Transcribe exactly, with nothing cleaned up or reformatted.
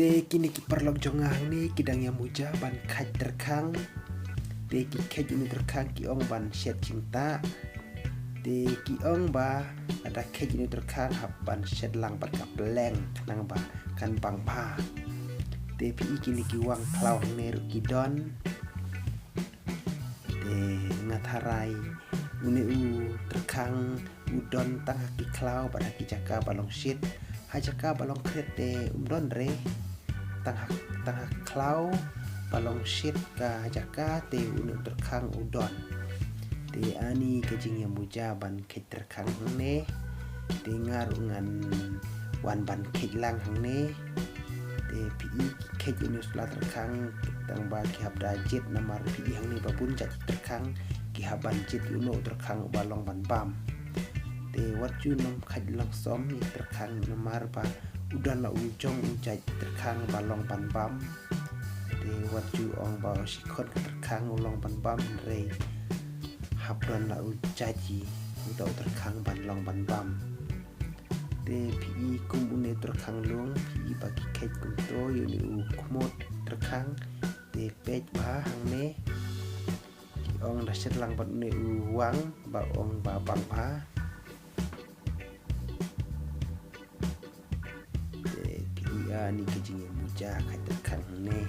Te kine ki paralok jong nga hangne ki dang ïa muja ban kheit tyrkhang. Te ki kheit ïa une u tyrkhang ki ong ban shet jingtah. Te ki ong ba lada kheit ïa une u tyrkhang hap ban shet lang bad ka pleng khnang ba kan bang bha. Te phi i kine ki wang khlaw hangne ruh ki don. Te nga tharai une u tyrkhang u don tang ha ki khlaw bad ha ki jaka ba long shit. Ha jaka ba long khriat te um don re. Tang ha, tang ha khlaw ba long shit ka jaka te une u tyrkhang u don. Te ani ka jingïamuja ban kheit tyrkhang hangne. Te nga ruh ngan wan ban kheit lang hangne. Te phi i ki kheit ïa une u sla tyrkhang tang ba ki hap da jied namar phi i hangne ba bun jait tyrkhang ki hap ban jied ïa une u tyrkhang uba long ban bam. Te wat ju nym kheit lang som ïa tyrkhang namar ba u don la u jong u jait tyrkhang ba long ban bam. Te wat ju ong ba u shi khon ka tyrkhang u long ban bam hynrei hap don la u jait ïa uta u tyrkhang ban long ban bam. Te phi i kum une u tyrkhang lung phi i ba ki kheit kumto ïa une u khmut tyrkhang. Te peit bha hangne. Ki ong da shet lang bad une u wang ba ong ba bang bha. Te phi i ani ka jingïamuja kheit tyrkhang hangne.